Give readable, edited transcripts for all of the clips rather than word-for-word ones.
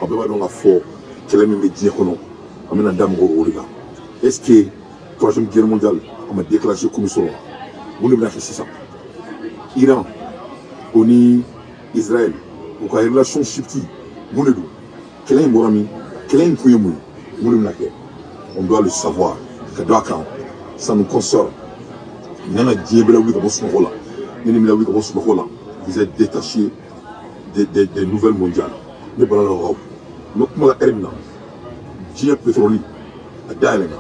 A bɛɛ b'a dɔn k'a fɔ kɛlɛ min bɛ diɲɛ kɔnɔ, an bɛna da mɔgɔw o de la. Est-ce que troisième guerre mondiale a ma déclenché kun sɔrɔ? Mun de bɛna kɛ sisan? Iran o ni Israël u ka relationship mun de don? Kɛlɛ in bɔra min? Kɛlɛ in kun ye mun ye? Mun de bɛna kɛ? On doit le savoir. Ka dɔ a kan, ça nous concerne. Nana diɲɛ bɛɛ lawuli ka bɔ sunɔgɔ la. Ni nin bɛ lawuli ka bɔ sunɔgɔ la, vous êtes détaché des nouvelles mondiales. Ne balakaw, n bɛ kuma la heure min na, diɲɛ pétrole a dayɛlɛnna.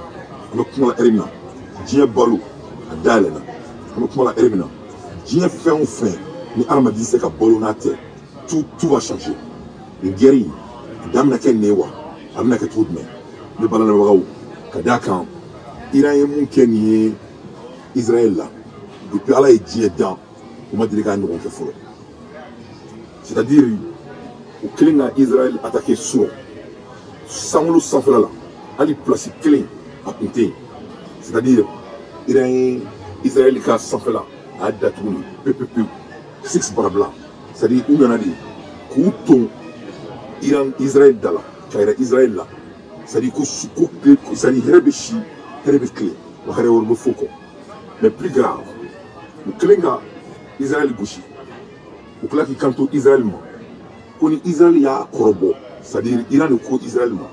An bɛ kuma la heure min na, diɲɛ balo a dayɛlɛnna. An bɛ kuma la heure min na, diɲɛ fɛn o fɛn ni hadamaden tɛ se ka balo n'a tɛ, tout va changer. Nin guerre in a dan bɛna kɛ nin ye wa? A bɛna kɛ cogo jumɛn? Ne balalabagaw, ka d'a kan Iran ye mun kɛ nin ye Israël la, depuis Ala ye diɲɛ dan, u ma deli k'a ɲɔgɔn kɛ fɔlɔ. C'est-à-dire u kelen ka Israël attaqué surɔ sankolo sanfɛla la, hali place kelen a kun tɛ yen. C'est-à-dire Iran ye Israël ka sanfɛla a y'a datugu de pewu pewu pewu, six barabila. C'est-à-dire u nana de k'u ton Iran Israël da la ka yira Israël la. C'est-à-dire ko ko c'est-à-dire hɛrɛ bɛ si, hɛrɛ bɛ tile wa, hɛrɛ wɛrɛ bɛ fo kɔ. Mais plus grave, u kelen ka Israël gosi, u tila k'i kanto Israël ma ko ni Israël y'a kɔrɔbɔ, c'est-à-dire Iran de ko Israël ma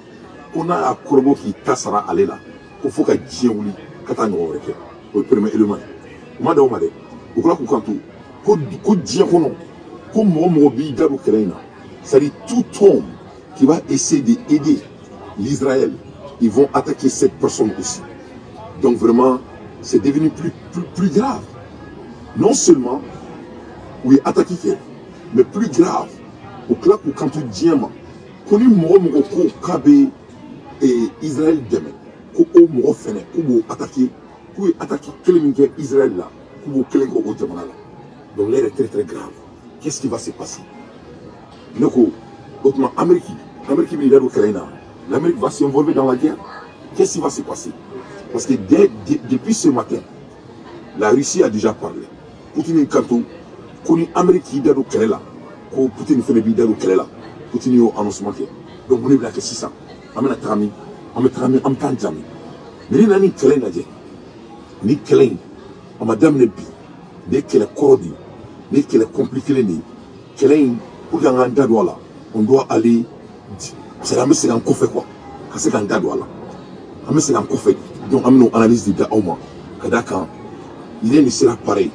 ko n'a y'a kɔrɔbɔ k'i ta sara ale la, ko fo ka diɲɛ wuli ka taa ɲɔgɔn wɛrɛ kɛ. O ye premier élément ye. U ma dan o ma dɛ, u tila k'u kanto ko diɲɛ kɔnɔ ko mɔgɔ mɔgɔ b'i da don kɛlɛ in na, c'est-à-dire tout homme qui va essayer d'aider l'Israël, ils vont attaquer cette personne aussi. Donc vraiment, c'est devenu plus, plus, plus grave. Non seulement u ye attaque kɛ, mais plus grave, u tila k'u kanto diɲɛ ma ko ni mɔgɔ mɔgɔ ko k'a bɛ Israël dɛmɛ, ko o mɔgɔ fɛnɛ k'u b'o attaquer, k'u ye attaque kelen min kɛ Israël la, k'u b'o kelen kɛ o jamana la. Donc l'air est très très grave. Qu'est-ce qui va se passer? Ne ko o tuma Amérique b'i da don kɛlɛ in na. L'Amérique va s'involver dans la guerre. Qu'est-ce qui va se passer? Parce que depuis ce matin, la Russie a déjà parlé. Poutine kanto ko ni Amérique y'i da don kɛlɛ la, ko Poutine fɛnɛ b'i da don kɛlɛ la. Poutine y'o annoncement kɛ. Donc mun de bɛna kɛ sisan? An bɛna taga min? An bɛ taga min? An bɛ taa jaabi. Mais ni nana nin kɛlɛ in lajɛ, nin kɛlɛ in a ma daminɛ bi. Nin ye kɛlɛ kɔrɔ de ye, nin ye kɛlɛ compliqué de ye. Kɛlɛ in, pour que an k'an da don a la, on doit aller, c'est an bɛ segin an kɔfɛ quoi, ka se k'an da don a la. An bɛ segin an kɔfɛ. Donc an bɛn'o analyse de da aw ma. Ka d'a kan rien ne sera pareil.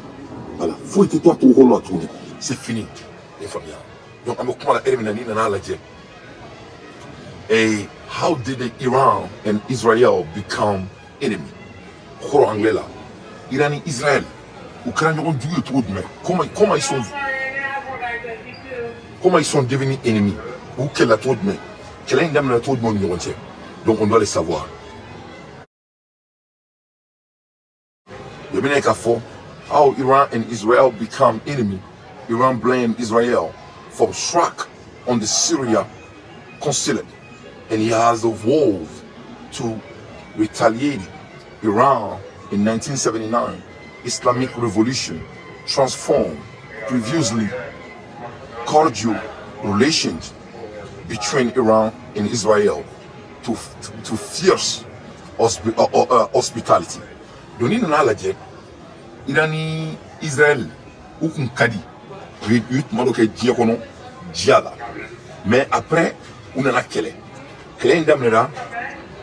Voilà, foyi tɛ to a cogo kɔrɔ la tuguni, c'est fini. I faamuya? Donc an bɛ kuma la heure min na, n'i nana lajɛ, how did the Iran and Israel become enemy? Kɔrɔ anglais la, Iran ni Israël u kɛra ɲɔgɔn jugu ye cogo jumɛn? Comment ils sont devenus ennemis? U kɛlɛla cogo jumɛn? Kɛlɛ in daminɛna cogo jumɛn u ni ɲɔgɔn cɛ? Donc on doit le savoir. Bɛna k'a fɔ how Iran and Israel become enemy. Iran blamed Israel for strike on the Syria consulate, and he has vowed to retaliate. Iran in 1979 Islamic Revolution transformed previously cordial relations between Iran and Israel to fierce hospitality. Donc ni nana lajɛ, Iran ni Israël u kun ka di, u ye tuma dɔ kɛ diɲɛ kɔnɔ diya la, mais après u nana kɛlɛ. Kɛlɛ in daminɛra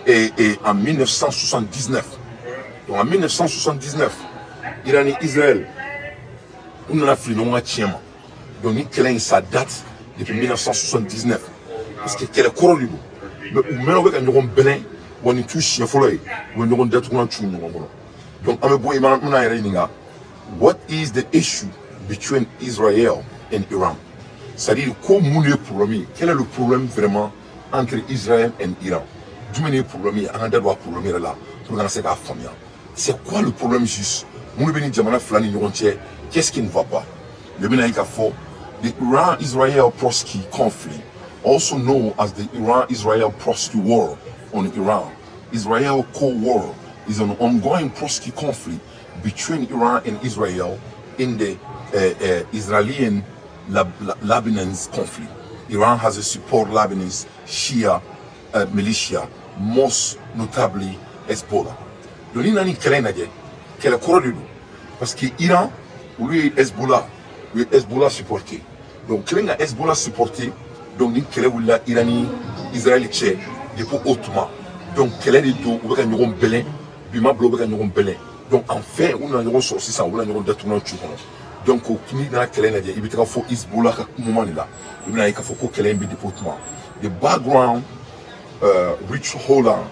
en 1979. Donc en 1979, Iran ni Israël u nana fili ɲɔgɔn ka tiɲɛ ma. Donc ni kɛlɛ in, ça date depuis 1979, parce que kɛlɛ kɔrɔ de don, mais u mɛnna u bɛ ka ɲɔgɔn bɛlɛn wa. Nin t'u siɲɛ fɔlɔ ye u bɛ ɲɔgɔn datugulan cu ɲɔgɔn kɔnɔ. Donc an bɛ bɔ yen, an bɛna yɛrɛ ɲininka: what is the issue between Israel and Iran? C'est-à-dire ko mun de ye problème ye? Quel est le problème vraiment entre Israël et Iran? Jumɛn de ye problème ye? An ka da don a problème yɛrɛ la pour que an ka se k'a faamuya. C'est quoi le problème juste? Mun de bɛ nin jamana fila ni ɲɔgɔn cɛ? Qu'est-ce qui ne va pas? Le bɛna ye k'a fɔ the Iran-Israel proxy conflict, also known as the Iran-Israel proxy war on Iran, Israel Cold War, is an ongoing proxy conflict between Iran and Israel in the Israeli-Lebanese conflict. Iran has a support Lebanese Shia militia, most notably Hezbollah. Donc n'i nana nin kɛlɛ in lajɛ, kɛlɛ kɔrɔ de don, parce que Iran, olu ye Hezbollah, u ye Hezbollah supporter. Donc kɛlen ka Hezbollah supporter, donc ni kɛlɛ wulila Iran ni Israël cɛ depuis o tuma. Donc kɛlɛ de don, u bɛ ka ɲɔgɔn bɛlɛn, bi ma bila u bɛ ka ɲɔgɔn bɛlɛn. Donc enfin u nana ɲɔgɔn sɔrɔ sisan, u bɛna ɲɔgɔn datugulan cu kɔnɔ. Donc n'i nana kɛlɛ lajɛ, i bɛ taga fɔ Hezbollah ka moment de la, i bɛna ye k'a fɔ ko kɛlɛ in bɛ depuis o tuma. The background, Ruhollah,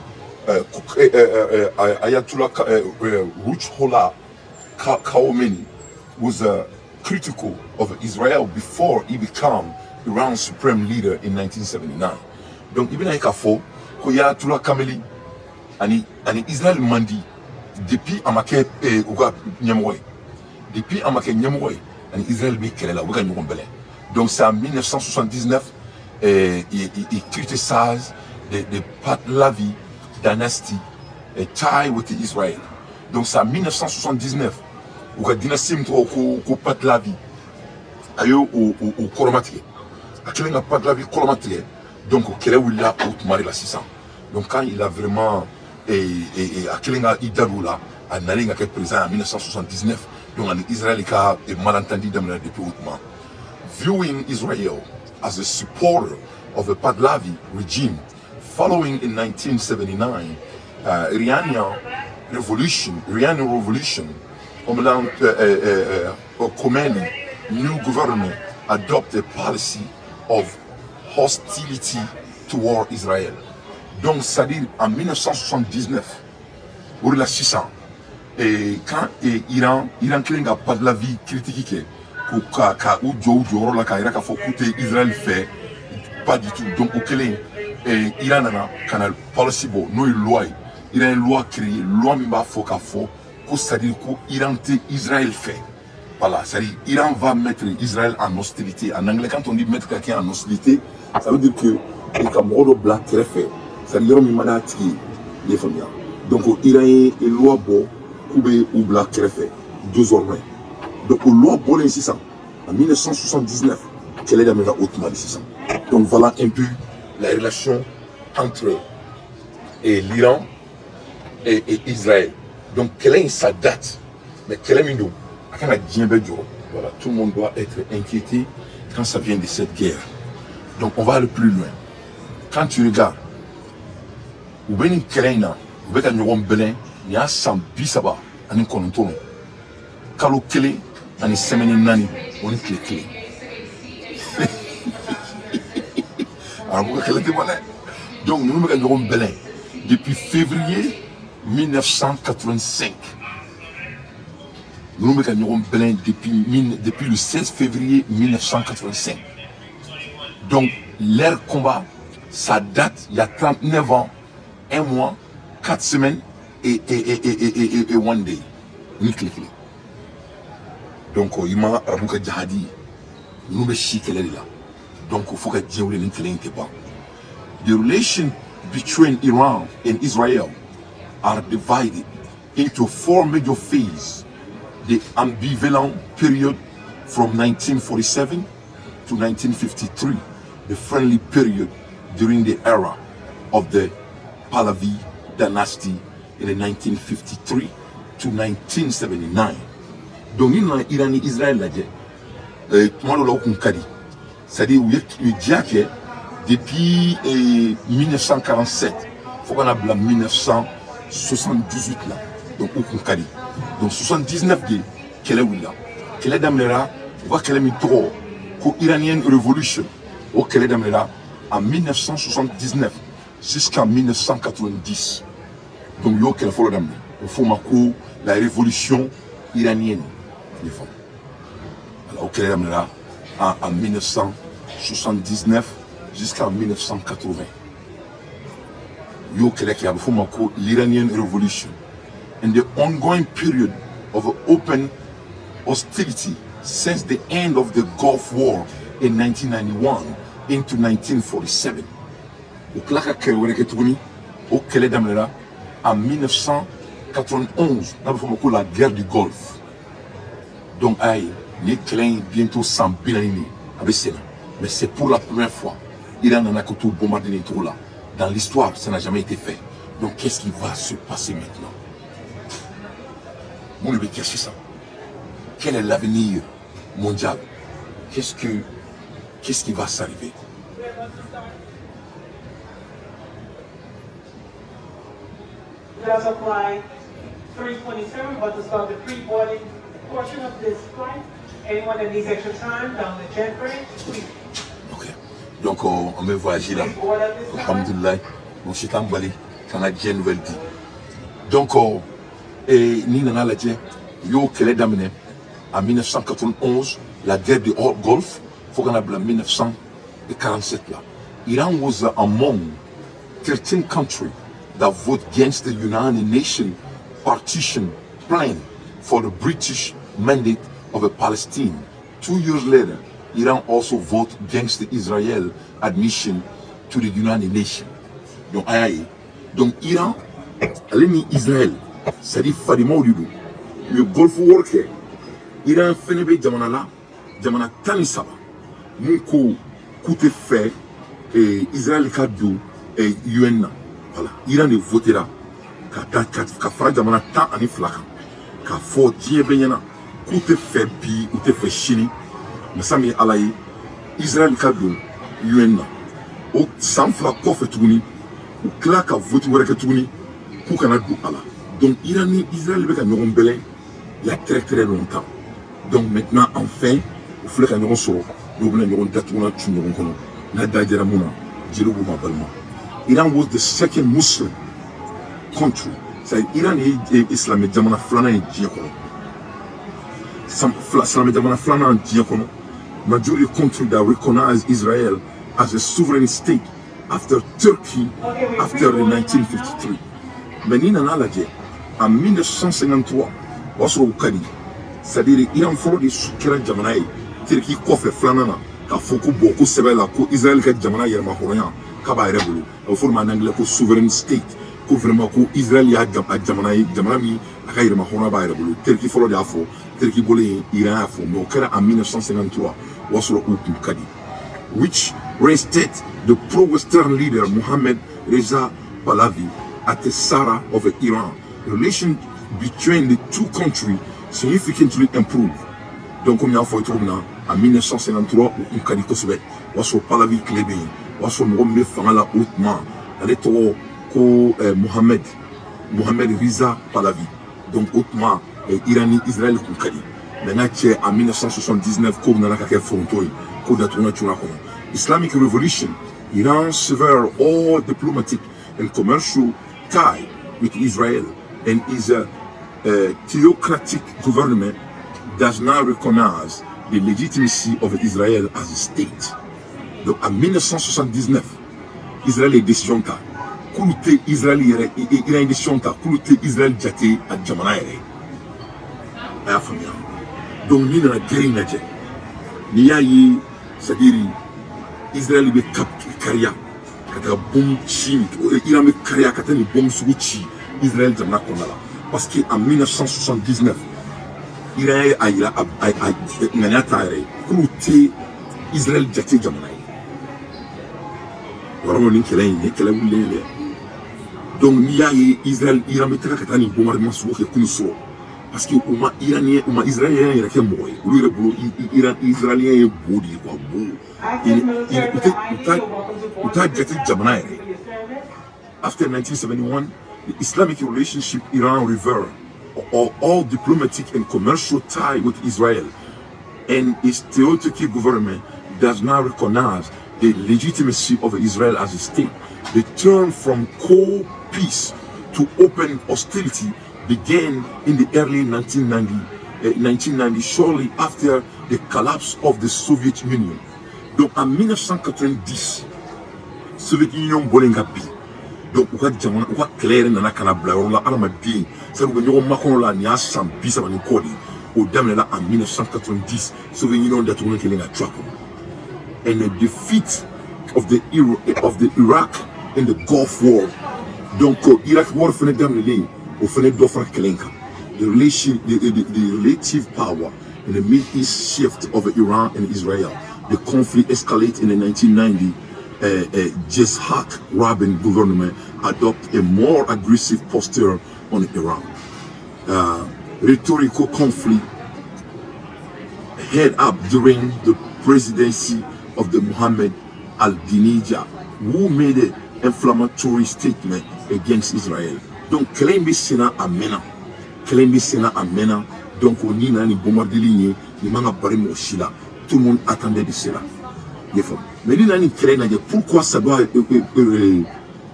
Ayatollah Ruhollah Khomeini was critical of Israel before he became Iran's supreme leader in 1979. Donc i bɛna ye k'a fɔ ko Ayatollah Khomeini ani Israël man di depuis a ma kɛ u ka ɲɛmɔgɔ ye. Depuis a ma kɛ ɲɛmɔgɔ ye, ani Israël bɛ kɛlɛ la, u bɛ ka ɲɔgɔn bɛlɛn. Donc c'est en 1979, il criticise the Pahlavi dynasty, a tie with Israel. Donc c'est en 1979, u ka dynastie min tɔgɔ ko Pahlavi, a y'o o kɔrɔma tigɛ. A kɛlen ka Pahlavi kɔrɔma tigɛ, donc kɛlɛ wulila o tuma de la sisan. Donc quand il a vraiment a kɛlen ka i da don o la, a nalen ka kɛ président en 1979, donc ani Israël ka malentendu daminɛ depuis o tuma. Viewing Israel as a supporter of the Pahlavi regime following in 1979 Iranian revolution, Khomeini new government adopt a policy of hostility toward Israel. Donc, c'est-à-dire en 1979, o de la sisan, et quand et Iran kelen ka Pahlavi critique kɛ, ko ka u jɔ u jɔyɔrɔ la k'a yira k'a fɔ k'u tɛ Israël fɛ, pas du tout. Donc o kelen, Iran nana ka na policy bɔ, n'o ye loi ye. Iran ye loi créer, loi min b'a fɔ k'a fɔ ko, c'est-à-dire ko Iran tɛ Israël fɛ. Voilà, c'est-à-dire Iran va mettre Israël en hostilité. En anglais, quand on dit mettre quelqu'un en hostilité, ça veut dire que ka mɔgɔ dɔ bila kɛrɛfɛ, c'est-à-dire yɔrɔ min man d'a tigi ye, i ye faamuya. Donc Iran ye loi bɔ k'u bɛ u bila kɛrɛfɛ désormais. Donc o loi bɔlen sisan en 1979, kɛlɛ daminɛna o tuma de sisan. Donc voilà un peu la relation entre l'Iran et Israël. Donc kɛlɛ in, ça date, mais kɛlɛ min don, a kan ka diɲɛ bɛɛ jɔrɔ. Voilà, tout le monde doit être inquiété quand ça vient de cette guerre. Donc on va aller plus loin. Quand tu regardes, u bɛ nin kɛlɛ in na, u bɛ ka ɲɔgɔn bɛlɛn, nin y'a san 39, kalo 1 ani semaine 4, o ni tile 1. Arabu ka kɛlɛ tɛ ban dɛ. Donc ninnu bɛ ka ɲɔgɔn bɛlɛn depuis février 1985. Ninnu bɛ ka ɲɔgɔn bɛlɛn depuis le 16 février 1985. Donc leur combat, ça date il y a 39 ans, 1 mois, 4 semaines et 1 day. Ni tile 1. Donc i ma arabu ka jahadi ye. Ninnu bɛ si kɛlɛ de la. Donc fo ka diɲɛ wuli, nin kɛlɛ in tɛ ban. The relation between Iran and Israel are divided into four major phases. The ambivalent period from 1947 to 1953, the friendly period during the era of the Pahlavi dynasty in the 1953 to 1979. Donc ni nana Iran ni Israël lajɛ, tuma dɔw la u kun ka di, c'est-à-dire u ye diya kɛ depuis 1947 fo ka na bila 1978 la. Donc u kun ka di. Donc 79 de kɛlɛ wulila. Kɛlɛ daminɛra, u ka kɛlɛ min tɔgɔ ko Iranian Revolution, o kɛlɛ daminɛra en 1979 jusqu'en 1990. Donc u y'o kɛlɛ fɔlɔ daminɛ, o f'o ma ko la révolution iranienne, i faamu. Voilà, o kɛlɛ daminɛra en 1979 jusqu'en 1980. U y'o kɛlɛ kɛ, a bɛ f'o ma ko l'Iranian Revolution. And the ongoing period of open hostility since the end of the Gulf War in 1991 into 1947. U tila ka kɛlɛ wɛrɛ kɛ tuguni, o kɛlɛ daminɛra en 1991, n'a bɛ f'o ma ko la guerre du Golfe. Donc ayi, nin kɛlɛ in bientôt san 40 de a bɛ sen na. Mais c'est pour la première fois Iran nana ka t'u bombarder nin cogo la. Dans l'histoire, ça n'a jamais été fait. Donc qu'est-ce qui va se passer maintenant? Mun de bɛ kɛ sisan? Quel est l'avenir mondial? Qu'est-ce qui va s'arriver? Delta Flight 327, about to start the pre-boarding portion of this flight. Anyone that needs extra time down the jet bridge, please. Ok. Donc on va voyager là. Alhamdulillah. Donc c'est un bali quand la diɲɛ nouvelle dit. Donc et ni nana lajɛ, u y'o kɛlɛ daminɛ en 1991, la guerre du Golfe, fo ka na bila 1947 la. Iran was among 13 countries that vote against the United Nations partition plan for the British mandate of a Palestine. 2 years later, Iran also voted against the Israel admission to the United Nations. Donc, a y'a ye. Donc, Iran, ale ni Israël, c'est-à-dire fadimaw de don. U ye Golfe War kɛ. Iran fɛnɛ bɛ jamana la, jamana 13 mun ko k'u tɛ fɛ Israël ka don UN na. Voilà. Iran de votera ka taa ka fara jamana 12 kan k'a fɔ diɲɛ bɛɛ ɲɛna k'u tɛ fɛ bi, u tɛ fɛ sini, masa min ye Ala ye, Israël ka don UN na. O san 2 kɔfɛ tuguni, u tila ka vote wɛrɛ kɛ tuguni k'u kana don a la. Donc Iran ni Israël bɛ ka ɲɔgɔn bɛlɛn il y a très très longtemps. Donc maintenant, enfin, u filɛ ka ɲɔgɔn sɔrɔ, n'u bɛna ɲɔgɔn datuguna cu ɲɔgɔn kɔnɔ n'a da jɛra mun na, jeliw b'u ma balima. Iran was the second Muslim country, c'est-à-dire Iran ye silamɛ jamana filanan ye diɲɛ kɔnɔ, silamɛ jamana filanan diɲɛ kɔnɔ, majority country that recognize Israel as a sovereign state after Turkey after the 1953. Mais n'i nana lajɛ, en 1953, o y'a sɔrɔ u ka di, c'est-à-dire Iran fɔlɔ de kɛra jamana ye Turki kɔfɛ filanan na k'a fɔ ko bon, ko sɛbɛn la ko Israël ka jamana yɛrɛmahɔrɔnya k'a b'a yɛrɛ bolo. A bɛ fɔ o ma en anglais ko sovereign state, ko vraiment ko Israël y'a jamana ye, jamana min a ka yɛrɛmahɔrɔnya b'a yɛrɛ bolo. Turki fɔlɔ de y'a fɔ, Turki bɔlen yen, Iran y'a fɔ, mais o kɛra en 1953, o y'a sɔrɔ u kun ka di, which reinstated the pro-Western leader Mohammad Reza Pahlavi at the Shah of Iran. The relation between the two countries significantly improved. Donc, comme n y'a fɔ cogo min na, en 1953, u kun ka di kosɛbɛ. O y'a sɔrɔ Pahlavi tile bɛ yen, o y'a sɔrɔ mɔgɔ min bɛ fanga la o tuma, ale tɔgɔ ko Mohamed Reza Pahlavi. Donc o tuma Iran ni Israël kun ka di. Maintenant cɛ, en 1979, ko nana ka kɛ foronto ye, ko datuguna cunna kɔnɔ. Islamic Revolution, Iran severed all diplomatic and commercial tie with Israel and is a theocratic government does not recognize the legitimacy of Israel as a state. Donc en 1979, Israël ye décision ta k'olu tɛ Israël yɛrɛ, Iran ye décision ta k'olu tɛ Israël jate a jamana yɛrɛ ye. A y'a faamuya? Donc n'i nana guerre in lajɛ, n'i y'a ye, c'est-à-dire Israël bɛ kariya ka taga bombe ci, Iran bɛ kariya ka taa nin bombe sugu ci Israël jamana kɔnɔna la, parce que en 1979, Iran ye a yira a ŋaniya t'a yɛrɛ ye k'olu tɛ Israël jate jamana ye. Yɔrɔ nin kɛlɛ in, nin kɛlɛ wulilen ye dɛ. Donc n'i y'a ye Israël, Iran bɛ taga ka taa nin bombardement sugu kɛ kunun sɔrɔ, parce que u ma Iranien, u ma Israélien yɛrɛ kɛ mɔgɔ ye. Olu yɛrɛ bolo, Iran, Israélien ye bo de ye quoi, bo. U tɛ u t'a jate jamana yɛrɛ ye. After 1971, the Islamic relationship, Iran reversed all diplomatic and commercial tie with Israel and its theocratic government does not recognize the legitimacy of Israel as a state. The turn from cold peace to open hostility began in the early 1990, shortly after the collapse of the Soviet Union. Donc en 1990, Soviet Union bɔlen ka bin. Donc u ka jamana, u ka kɛlɛ yɛrɛ nana ka na bila yɔrɔ la adamaden, c'est-à-dire u bɛ ɲɔgɔn makɔnɔ la, nin y'a san 30 ni kɔ de ye. O daminɛna en 1990, Soviet Union datugulen kɛlen ka cu a kɔnɔ. And the defeat of the Iraq in the Gulf War. Donc Iraq War fɛnɛ daminɛlen, o fɛnɛ dɔ fara kɛlɛ in kan. The relative power in the Middle East shift of Iran and Israel. The conflict escalated in the 1990. Yitzhak Rabin government adopt a more aggressive posture on Iran. Rhetorical conflict head up during the presidency of the Mohammed Al-Dinija, who made an inflammatory statement against Israel. Donc, kɛlɛ in bɛ senna a mɛnna, kɛlɛ in bɛ senna a mɛnna. Donc, ni nana ni bombardeli in ye, nin man ka bari mɔgɔ si la. Tout le monde attendait de cela. Mais ni nana ni kɛlɛ in lajɛ, pourquoi ça doit,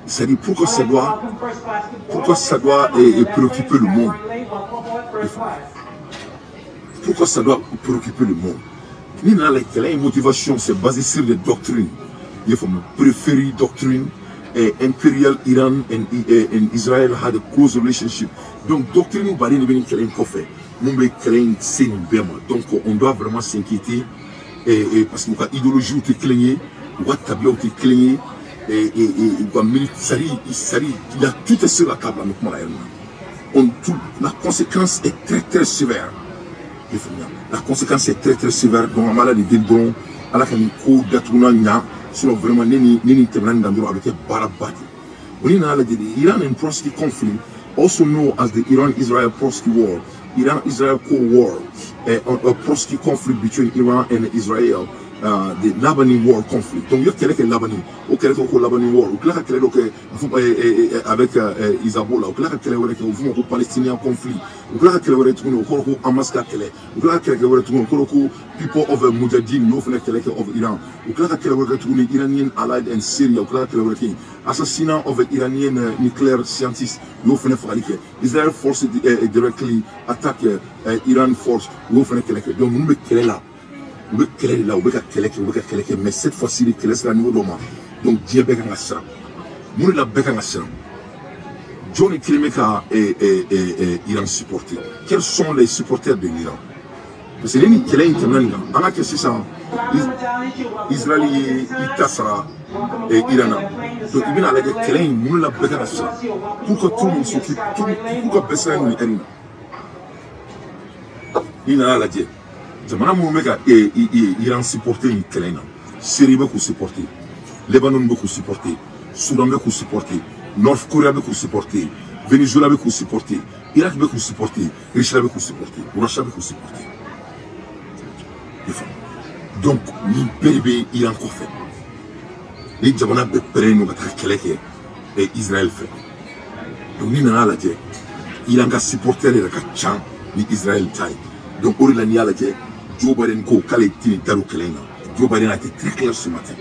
c'est-à-dire pourquoi ça doit préoccuper le monde? Pourquoi ça doit préoccuper le monde? Ni nana la kɛlɛ in motivation, c'est basé sur des doctrines. Il faut préférer doctrine. Imperial Iran and Israel had a close relationship. Donc, doctrine baden de bɛ nin kɛlɛ in kɔfɛ mun bɛ kɛlɛ in se nin bɛɛ ma. Donc, on doit vraiment s'inquiéter et parce que u ka idéologie tɛ kelen ye, u ka tabiyaw tɛ kelen ye et u ka mili, c'est-à-dire il y a tout est sur la table. An bɛ kuma la yɛrɛ ma. On tout, la conséquence est très très sévère. I faamuya, la conséquence est très très sévère. Donc, an b'a ala de deli dɔrɔn, ala ka nin ko datugunan ɲa. Sinon vraiment, ne ni tɛmɛna nin kan dɔrɔn, a bɛ kɛ baaraba de. O ni nana lajɛ de, Iran and proxy conflict, also known as the Iran-Israel proxy war, Iran-Israel Cold War, a proxy conflict between Iran and Israel, the Lebanon war conflict. Donc, il y a kɛlɛ kɛ Lebanon, o kɛlɛ tɔgɔ ko Lebanon war, u tila ka kɛlɛ dɔ kɛ avec Hezbollah, u tila ka kɛlɛ wɛrɛ kɛ, o f'o ma ko Palestinian conflict, u tila ka kɛlɛ wɛrɛ tuguni, o kɔrɔ ko Hamas ka kɛlɛ, u tila ka kɛlɛ kɛ wɛrɛ tuguni, o kɔrɔ ko People of Mujahideen, y'o fana kɛlɛ kɛ of Iran, u tila ka kɛlɛ wɛrɛ kɛ tuguni, Iranian allied and Syria, u tila ka kɛlɛ wɛrɛ kɛ yen, assassinat of Iranian nuclear scientist, u y'o fana fagali kɛ, Israel force directly attack Iran force, u y'o fana kɛlɛ kɛ. Donc, ninnu bɛ kɛlɛ la, u bɛ kɛlɛ de la, u bɛ ka kɛlɛ kɛ, u bɛ ka kɛlɛ kɛ. Mais cette fois-ci de, kɛlɛ sera niveau dɔ ma. Donc, diɲɛ bɛɛ kan ka siran. Mun de la bɛɛ kan ka siran? Jɔn de kelen bɛ ka Iran supporter? Quels sont les supporters de l'Iran? Parce que ni nin kɛlɛ in tɛmɛna nin kan, an ka kɛ sisan, Israël ye i ta sara Iran na. Donc, i bɛna lajɛ kɛlɛ in, mun de la bɛɛ kan ka siran? Pourquoi tout le monde s'occupe? Pourquoi bɛɛ siran nin heure in na? N'i nana lajɛ, jamana minnu bɛ ka Iran supporter nin kɛlɛ in na, Syrie bɛ k'u supporter, Lebanon bɛ k'u supporter, Soudan bɛ k'u supporter, North Korea bɛ k'u supporter, Venezuela bɛ k'u supporter, Irak bɛ k'u supporter, Russie bɛ k'u supporter, Russia bɛ k'u supporter. I faamu? Donc, nin bɛɛ de bɛ Iran kɔfɛ. Ni jamana bɛɛ pɛrɛnnen don ka taga kɛlɛ kɛ Israël fɛ. Donc, n'i nana lajɛ, Iran ka supporter yɛrɛ ka ca ni Israël ta ye. Donc, o de la, n'i y'a lajɛ, Joe Biden ko k'ale tɛ nin da don kɛlɛ in na. Joe Biden a été très clair ce matin.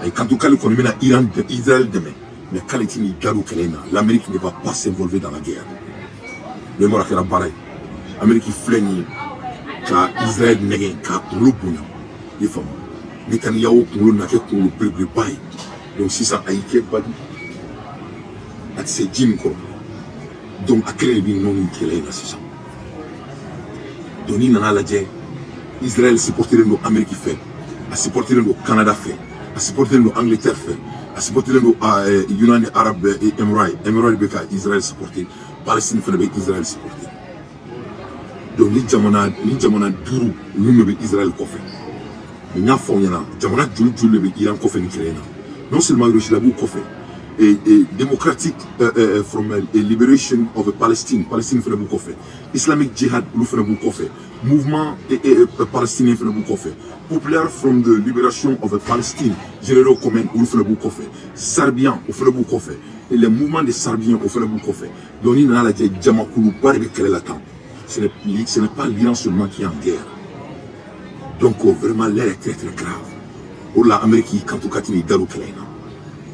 A ye kanto k'ale kɔni bɛna Iran, Israël dɛmɛ, mais k'ale tɛ nin da don kɛlɛ in na. L'Amérique ne va pas s'involver dans la guerre. Le mɔgɔ kɛra baara ye. Amérique filɛ nin ye ka Israël nɛgɛn k'a kunkolo bonya. I faamu? Netanyahu kunkolo na kɛ kunkolo belebeleba ye. Donc, sisan a y'i kɛ bali, a tɛ se ji min kɔrɔ. Donc, a kelen de bɛ nɔ nin kɛlɛ in na sisan. Donc, n'i nana lajɛ, Israël supporteren don Amérique fɛ, a supporteren don Canada fɛ, a supporteren don Angleterre fɛ, a supporteren don United Arab Emirates. Emirates bɛ ka Israël supporter, Palestine fana bɛ Israël supporter. Donc, ni jamana duuru ninnu de bɛ Israël kɔfɛ. Mais n y'a fɔ aw ɲɛna, jamana joli joli de bɛ Iran kɔfɛ nin kɛlɛ in na? Non seulement Russie la b'u kɔfɛ, et Democratic from Liberation of Palestine, Palestine fana b'u kɔfɛ, Islamic Jihad olu fana b'u kɔfɛ, Mouvement palestinien fana b'u kɔfɛ, Popular from the Liberation of Palestine Généraux commun olu fana b'u kɔfɛ, Sarbian o fana b'u kɔfɛ, et les mouvements de Sarbiens o fana b'u kɔfɛ. Donc, n'i nana lajɛ, jamakuluba de bɛ kɛlɛ la tan. Ce n'est pas l'Iran seulement qui est en guerre. Donc, vraiment, l'heure est très très grave. O de la, Amérique y'i kanto k'a tɛn'i da don kɛlɛ in na,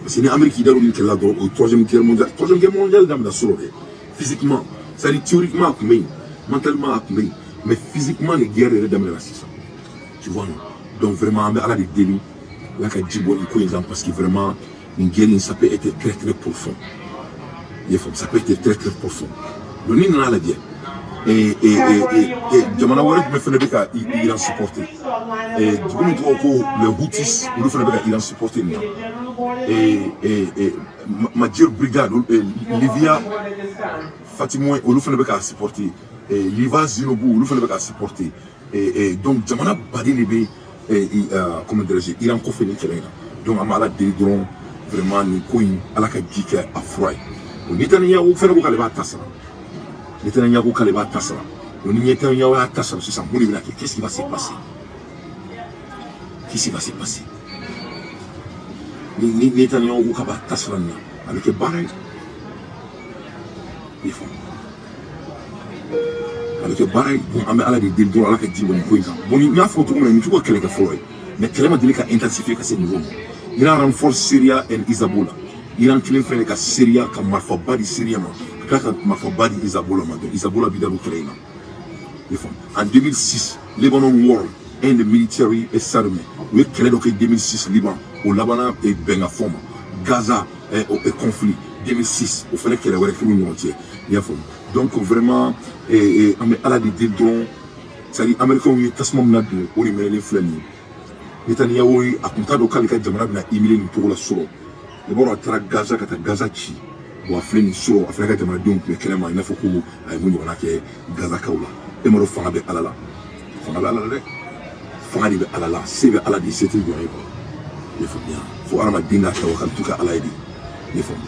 parce que ni Amérique y'i da don nin kɛlɛ la dɔrɔn, o ye troisième guerre mondiale. Troisième guerre mondiale daminɛ sɔrɔ dɛ. Physiquement, c'est à dire théoriquement a tun bɛ yen, mentalement a tun bɛ yen, mais physiquement ni guerre yɛrɛ daminɛna sisan, tu vois, non? Donc, vraiment, an bɛ ala de deli, ala ka ji bɔ nin ko in kan, parce que vraiment, nin guerre in, ça peut être très très profond. I y'a faamu? Ça peut être très très profond. Donc, n'i nana lajɛ, et jamana wɛrɛ jumɛn fana bɛ ka Iran supporter? Dugu min tɔgɔ ko les Houthis, olu fana bɛ ka Iran supporter nin na. Et Majir Brigade, Livia Fatimoy, olu fana bɛ k'a supporter. Liva Zinobu, olu fana bɛ k'a supporter. Et donc, jamana baden de bɛ comment dirais-je, Iran kɔfɛ nin kɛlɛ in na. Donc an bɛ Ala deli dɔrɔn vraiment nin ko in Ala ka ji kɛ a fura ye. O Netanyahu fɛnɛ ko k'ale b'a ta sara. Netanyahu k'ale b'a ta sara. O ni Netanyahu y'a ta sara sisan, mun de bɛna kɛ? Qu'est-ce qui va se passer? Qu'est-ce qui va se passer? Ni Netanyahu ko k'a b'a ta sara nin na, a bɛ kɛ baara ye. I faamu? A bɛ kɛ baara ye. Bon, an bɛ Ala de deli dɔrɔn Ala ka ji bɔ nin ko in kan. Bon, n y'a fɔ cogo min na, nin t'u ka kɛlɛ kɛ fɔlɔ ye, mais kɛlɛ ma deli ka intensifier ka se niveau ma. Iran renforce Syria and Hezbollah. Iran kelen filɛ ka Syria ka marifaba di Syria ma, ka tila ka marifaba di Hezbollah ma. Donc Hezbollah b'i da don kɛlɛ in na. I faamu? En 2006, Lebanon war and the military settlement. U ye kɛlɛ dɔ kɛ 2006 Liban, o labanna bɛnkan ma. Gaza conflit 2006, o fɛnɛ kɛlɛ wɛrɛ kɛr'u ni ɲɔgɔn cɛ. I y'a faamu? Donc vraiment an bɛ Ala de deli dɔrɔn, c'est à dire Américains ye tasuma min ladon, o de mɛnɛlen filɛ nin ye. Netanyahu ye a kun t'a dɔn k'ale ka jamana bɛna humilier nin cogo la sɔrɔ. I b'a dɔn, a taara Gaza ka taa Gaza ci. Bon, a filɛ nin sɔrɔ, a fana ka jamanadenw tun bɛ kɛnɛma i n'a fɔ ko a ye mun ɲɔgɔnna kɛ Gazakaw la. E m'a dɔn fanga bɛ Ala la. Fanga bɛ Ala la dɛ. Fanga de bɛ Ala la. Se bɛ Ala de, se tɛ jɔn ye quoi. I y'a faamuya? Fo hadamaden ka tawakalitu kɛ Ala ye de. I y'a faamu?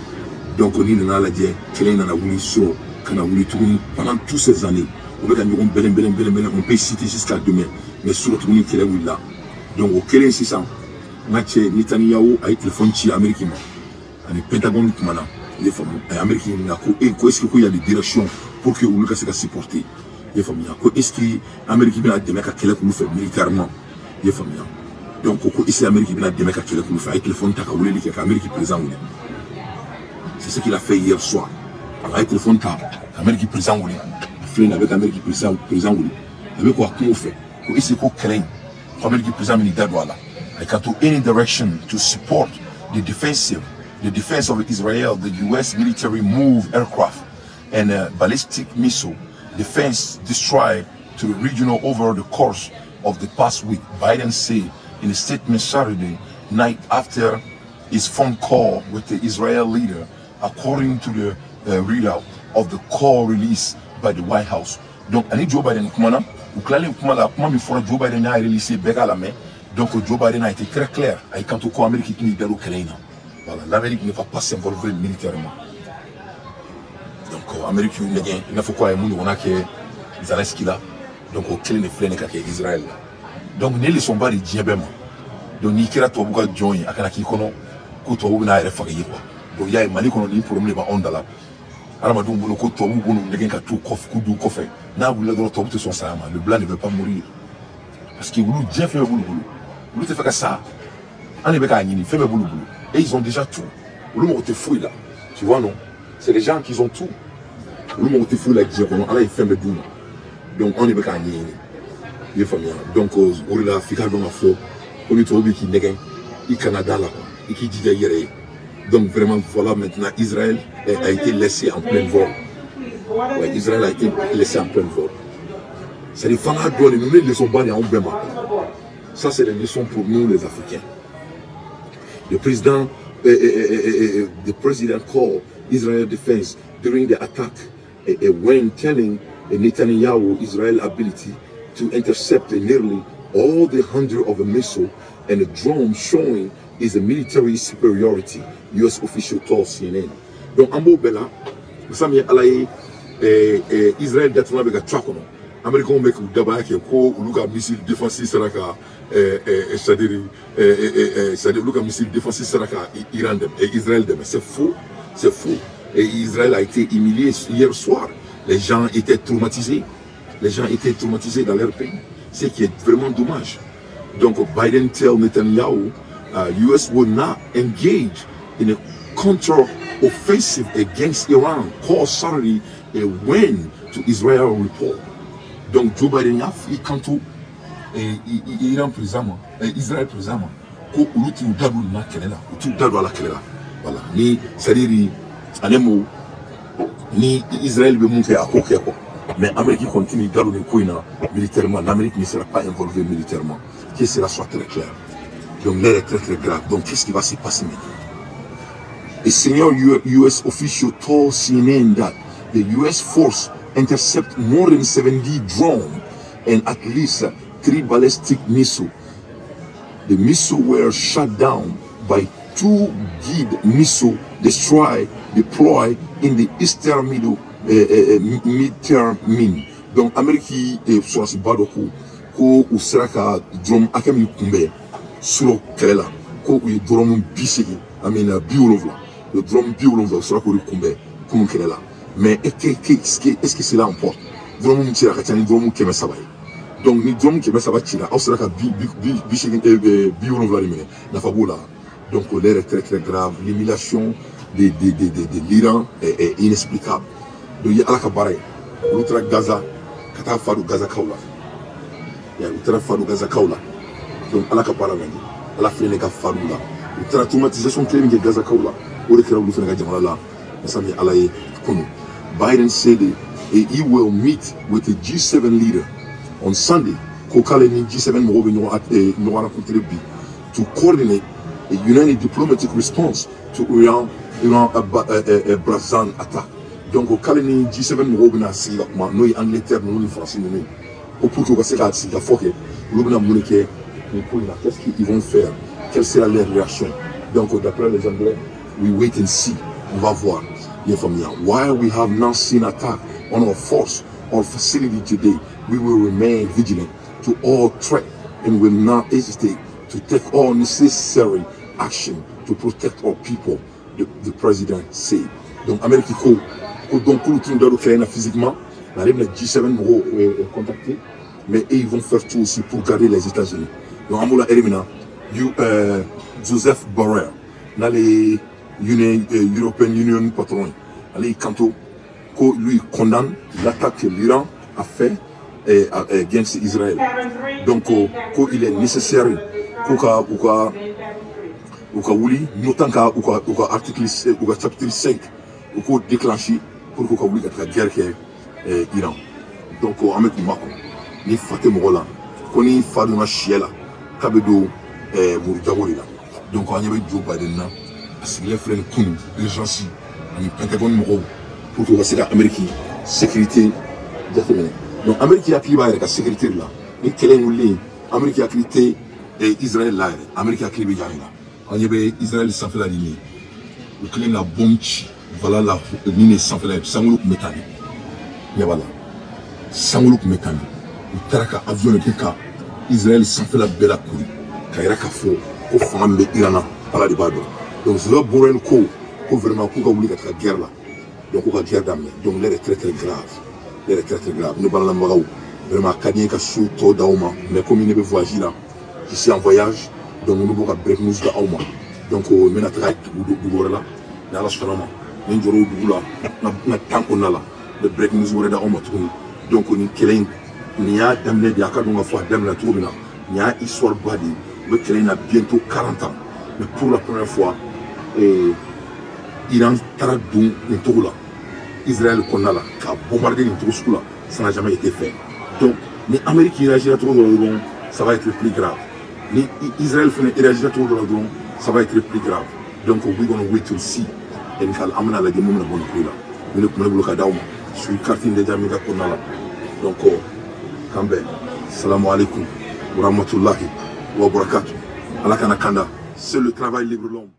Donc n'i nana lajɛ, kɛlɛ in nana wuli sɔrɔ ka na wuli tuguni pendant toutes ces années. U bɛ ka ɲɔgɔn bɛlɛn bɛlɛn bɛlɛn bɛlɛn, on peut citer jusqu'à demain. Mais sɔrɔ tuguni kɛlɛ wulila. Donc o kɛlen sisan, n ka cɛ Netanyahu a ye téléphone ci Amérique ma. Ani Pentagone kumana. I y'a faamu? A ye Amérique ɲininka ko e ko est-ce que ko y a des directions pour que olu ka se ka supporter. I y'a faamuya? Ko est-ce que Amérique bɛna dɛmɛ ka kɛlɛ k'olu fɛ militairement. I y'a faamuya? Donc ko est-ce que Amérique bɛna dɛmɛ ka kɛlɛ k'olu fɛ. A ye téléphone ta ka weleli kɛ ka Amérique président wele. C'est ce qu'il a fait hier soir. A ye téléphone ta ka Amérique président wele. A filɛ nin ye, a bɛ ka Amérique président wele. A bɛ k'o a kuma o fɛ. Ko est-ce que ko kɛlɛ in, ko Amérique président bɛn'i da don a la. A kan to any direction to support the defense of Israel, the U.S. military move aircraft and ballistic missile defense destroyed to the regional over the course of the past week, Biden said in a statement Saturday night after his phone call with the Israel leader, according to the readout of the call released by the White House. Donc, ani Joe Biden kumana, u tilalen kuma la, kuma min fɔra, Joe Biden y'a release bɛɛ k'a lamɛn. Donc Joe Biden a été très clair. A y'i kanto ko Amérique tɛn'i da don kɛlɛ in na. Voilà, l'Amérique ne va pas s'involver militairement. Donc Amérique y'u nɛgɛn i n'a fɔ ko a ye mun ɲɔgɔnna kɛ Zelensky la. Donc o kelen de filɛ nin ka kɛ Israël la. Donc nin ye leçon ba de diɲɛ bɛɛ ma. Donc n'i kɛra tubabu ka jɔn ye, a kana k'i kɔnɔ ko tubabu bɛna a yɛrɛ faga i ye quoi. Donc i y'a ye, Mali kɔnɔ nin problème de b'anw da la. Hadamadenw bolo ko tubabu b'u nɛgɛn ka t'u kɔfɛ, k'u d'u kɔfɛ. N'a wulila dɔrɔn, tubabu tɛ sɔn saya ma. Le blanc ne veut pas mourir. Parce que olu diɲɛ fɛn bɛɛ b'olu bolo. Olu tɛ fɛ ka sa. An de bɛ k'a ɲini, fɛn bɛɛ b'olu bolo. Et ils ont déjà tout. Olu mago tɛ foyi la. Tu vois non? C'est les gens qui ont tout. Olu mago tɛ foyi la diɲɛ kɔnɔ. Ala ye fɛn bɛɛ d'u ma. Donc anw de bɛ k'a ɲɛɲini. I ye faamuya? Donc o de la f'i k'a dɔn k'a fɔ ko ni tubabu bɛ k'i nɛgɛn, i kana da la quoi. I k'i jija i yɛrɛ ye. Donc vraiment, voilà, maintenant Israël a été laissé en plein vol. Ouais, Israël a été laissé en plein vol. C'est-à-dire, fanga dɔ de ninnu ye leçon ba de y'anw bɛɛ ma. Ça, c'est des leçons pour nous les Africains. The president called Israel defense during the attack when telling Netanyahu Israel ability to intercept nearly all the hundred of a missile and a drone showing is a military superiority, US official told CNN. Donc, an b'o bɛɛ la, masa min ye Ala ye, Israël datuma bɛ ka to a kɔnɔ. Américains bɛ k'u dabaya kɛ ko olu ka missile défensif sera ka c'est-à-dire olu ka missile défensif sera ka Iran dɛmɛ, Israël dɛmɛ. C'est faux, c'est faux. Et Israël a été humilié hier soir. Les gens étaient traumatisés. Les gens étaient traumatisés dans leur pays. Ce qui est vraiment dommage. Donc Biden tell Netanyahu, US will not engage in a counter-offensive against Iran, call Saturday a win to Israel report. Donc Joe Biden y'a i kanto Iran président ma, Israël président ma, ko olu t'u da don nin na kɛlɛ la, u t'u da don a la kɛlɛ la. Voilà, ni c'est-à-dire ale mo ni Israël bɛ mun kɛ, a k'o kɛ quoi. Mais Amérique continue da don nin ko in na militairement, l'Amérique ne sera pas involvée militairement. Que cela soit très clair. Donc l'air est très très grave. Donc qu'est-ce qui va se passer maintenant? A senior US official told CNN that the US force intercept more than 70 drones and at least 3 ballistic missiles The missiles were shot down by two guided missile destroy deployed in the Eastern Middle Mediterranean. Donc Amérique sɔrɔsi ba dɔ ko u sera ka drone hakɛ min kunbɛn surɔ kɛlɛ la, ko u ye drone 80, I mean 70, le drone 70 u sera k'o de kunbɛn kunun kɛlɛ la. Mais est-ce que cela importe? Drone min cira ka ca ni drone 300 ye. Donc ni drone 300 cira, aw sera ka 80, 70 de minɛ, nafa b'o la. Donc l'heure est très très grave. L'humiliation de l'Iran est inexplicable. Donc i ye Ala ka baara ye. Olu taara Gaza ka taa fa don Gazakaw la. U taara fa don Gazakaw la. Donc Ala ka baara lajɛ, Ala filɛ ne ka fa d'u la. U taara traumatisation kelen min kɛ Gazakaw la, o de kɛra olu fana ka jamana la. Masa min ye Ala ye kunu. Biden said he will meet with the G7 leader on Sunday, ko k'ale ni G7 mɔgɔw bɛ ɲɔgɔn rencontrer bi, to coordinate a united diplomatic response to Iran Bahrain attack. Donc k'ale ni G7 mɔgɔw bɛna sigi ka kuma, n'o ye Angleterre ninnu ni France ninnu ye, ko pour que u ka se ka sigi ka fɔ kɛ, olu bɛna mun de kɛ nin ko in na? Qu'est-ce qu'ils vont faire? Quelle sera leur réaction? Donc d'après les Anglais, we wait and see, on va voir. I y'a faamuya? While we have not seen attack on our force or facility today, we will remain vigilant to all threat and will not hesitate to take all necessary action to protect our people, the president said. Donc Amérique ko donc k'olu tun da don kɛlɛ in na physiquement, mais ale bɛna G7 mɔgɔw contacter, mais eux, ils vont faire tout aussi pour garder les États-Unis. Donc an b'o la heure min na, Joseph Borrell, n'ale ye European Union patron ye, ale y'i kanto ko lui condamne l'attaque que l'Iran a fait against Israël. Donc ko il est nécessaire ko ka u ka wuli n'OTAN ka u ka article, u ka chapitre 5, u k'o déclencher pour que u ka wuli ka taga guerre kɛ Iran. Donc an bɛ k'u makɔnɔ. Ni fa tɛ mɔgɔ la, ko ni fa donna sɛ la, k'a bɛ don muru jago de la. Donc an ɲɛ bɛ Joe Biden na, a sigilen filɛ nin kunun urgence ani Pentagone mɔgɔw pour que u ka se ka Amérique sécurité jateminɛ. Donc Amérique hakili b'a yɛrɛ ka sécurité de la. Ni kɛlɛ in wulilen, Amérique hakili tɛ Israël la yɛrɛ, Amérique hakili bɛ yan de la. An ɲɛ bɛ Israël sanfɛla de nin ye, u kɛlen ka bombe ci. Voilà, la nin de sanfɛla ye, sankolo tun bɛ tan de, ɲɛ b'a la, sankolo tun bɛ tan de. U taara ka avion de kɛ ka Israël sanfɛla bɛɛ la kori, ka yira k'a fɔ ko fanga min bɛ Iran na, Ala de b'a dɔn. Donc Joseph Borrell ko vraiment k'u ka wuli ka taga guerre la. Donc k'u ka guerre daminɛ. Donc l'heure est très très grave, l'heure est très très grave. Ne balalamagaw, vraiment a ka di n ye ka su tɔ d'aw ma, mais komi ne bɛ voyage la, je suis en voyage, donc ne b'o ka break news d'aw ma. Donc n bɛna taga dugu wɛrɛ la ni Ala sɔnna ma. Ni n jɔra o dugu la, n ka temps kɔnɔna la, n bɛ break news wɛrɛ d'aw ma tuguni. Donc nin kɛlɛ in, nin y'a daminɛ de ye. A ka dɔn ka fɔ a daminɛ cogo min na, nin y'a histoire ba de ye. U bɛ kɛlɛ in na bientôt 40 ans, mais pour la première fois Iran taara don nin cogo la Israël kɔnɔna la ka bombarder nin cogo sugu la, ça n'a jamais été fait. Donc ni Amérique réagira cogo dɔ la dɔrɔn, ça va être plus grave. Ni Israël fana réagira cogo dɔ la dɔrɔn, ça va être plus grave. Donc we gonna wait to see. An bɛna lajɛ mun bɛna bɔ nin ko in la. Ni ne tun bɛ ne bolo ka d'aw ma sur carte in déjà min ka kɔnɔna la. Donc k'an bɛn, salamu alaikum warahmatullahi wabarakatuh. Ala kana kanda, c'est le travail libre l'homme.